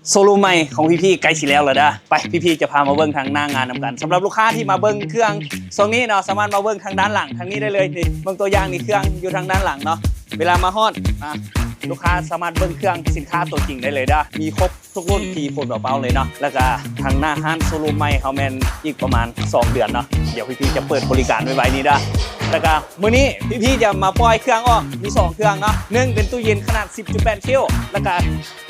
ໂຊຣູມໃໝ່ຂອງ ພີພີ ໃກ້ຊິແລ້ວແລ້ວເດີ. ໄປ ພີພີ ຈະພາມາເບິ່ງທາງໜ້າງານນຳກັນ. ສຳລັບລູກຄ້າທີ່ມາເບິ່ງເຄື່ອງຊ່ວງນີ້ເນາະ ສາມາດມາເບິ່ງທາງດ້ານຫຼັງທາງນີ້ໄດ້ເລີຍ. ນີ້ ເບິ່ງຕົວຢ່າງນີ້ ເຄື່ອງຢູ່ທາງດ້ານຫຼັງເນາະ. ເວລາມາຮອດ ອ່າ ລູກຄ້າສາມາດເບິ່ງເຄື່ອງສິນຄ້າຕົວຈິງໄດ້ເລີຍເດີ. ມີຄົບທຸກລຸ້ນທີ່ປົນເປົ່າເປົາເລີຍເນາະ. ແລ້ວກະທາງໜ້າຮ້ານໂຊຣູມໃໝ່ເຮົາແມ່ນອີກປະມານສອງເດືອນເນາະ. ດຽວພີພີຈະເປີດບໍລິການໄວໆນີ້ເດີ. ແລ້ວກະມື້ນີ້ພີພີຈະມາປ່ອຍເຄື່ອງອອກ ມີສອງເຄື່ອງເນາະ. ໜຶ່ງເປັນຕູ້ເຢັນຂະໜາດສິບຈຸດແປດຄິວ ແລ້ວກະ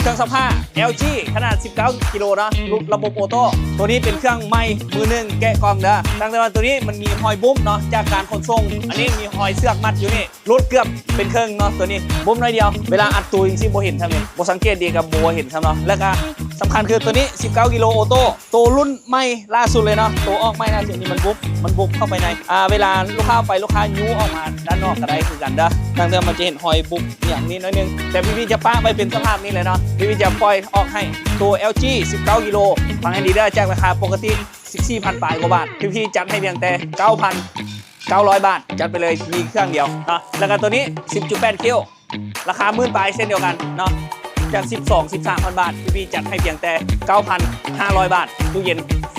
ເຄື່ອງຊັກຜ້າ ແອລຈີ ຂະໜາດສິບເກົ້າກິໂລເນາະ ລະບົບໂອໂຕ້. ໂຕນີ້ເປັນເຄື່ອງໃໝ່ມືໜຶ່ງແກະກ່ອງເດີ. ຕັ້ງແຕ່ວ່າໂຕນີ້ມັນມີຮອຍບຸ້ມເນາະ ຈາກການຂົນສົ່ງ. ອັນນີ້ມີຮອຍເຊືອກມັດຢູ່ນີ້ ຫຼຸດເກືອບເປັນເຄິ່ງເນາະ. ໂຕນີ້ບຸ້ມໜ້ອຍດຽວ ເວລາອັດຕູຈັ່ງຊີ້ບໍ່ເຫັນຊ້ຳເດ ບໍ່ສັງເກດດີກໍບໍ່ເຫັນຊ້ຳເນາະ. ແລ້ວກໍສຳຄັນຄືໂຕນີ້ສິບເກົ້າກິໂລໂອໂຕ້ ໂຕລຸ້ນໃໝ່ລ່າສຸດເລີຍເນາະ ໂຕອອກໃໝ່ລ່າສຸດນີ້ ມັນບຸບ ມັນບຸບເຂົ້າໄປໃນ ອ່າ ເວລາລູກຄ້າເອົາໄປ ລູກຄ້າຍູ້ອອກມາດ້ານນອກກໍໄດ້ຄືກັນເດີ. ທາງເດີມມັນຈະເຫັນຮອຍບຸບອີ່ຫຍັງນິດໜ້ອຍໜຶ່ງ ແຕ່ພີພີຈະປະໄວ້ເປັນສະພາບນີ້ເລີຍເນາະ. ພີພີຈະປ່ອຍອອກໃຫ້ໂຕແອລຈີສິບເກົ້າກິໂລ ຟັງໃຫ້ດີເດີ ຈາກລາຄາປົກກະຕິສິບສີ່ພັນປາຍກວ່າບາດ ພີພີຈັດໃຫ້ພຽງແຕ່ເກົ້າພັນເກົ້າຮ້ອຍບາດ ຈັດໄປເລີຍ ມີເຄື່ອງດຽວເນາະ. ແລ້ວກໍໂຕນີ້ສິບຈຸດແປດຄິວ ລາຄາໝື່ນປາຍເຊັ່ນດຽວກັນເນາະ ຈາກສິບສອງ ສິບສາມພັນບາດ ພີພີຈັດໃຫ້ພຽງແຕ່ເກົ້າພັນຫ້າຮ້ອຍບາດ. ຕູ້ເຢັນ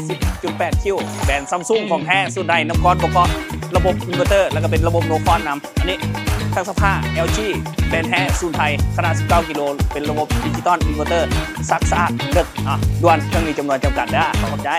ສິບຈຸດແປດຄິວ ແບຣນຊຳຊຸງຂອງແທ້ ສູນໄດ ນ້ຳກ້ອນບໍ່ເກາະ ລະບົບອິນເວີເຕີ ແລ້ວກໍເປັນລະບົບໂນຄອນນຳ. ອັນນີ້ເຄື່ອງຊັກຜ້າແອລຈີ ແບຣນແທ້ສູນໄພ ຂະໜາດສິບເກົ້າກິໂລ ເປັນລະບົບດິຈິຕອນອິນເວີເຕີ ຊັກສະອາດເລິດເນາະ. ດ່ວນ ເຄື່ອງມີຈຳນວນຈຳກັດເດີ. ຂໍຂອບໃຈ.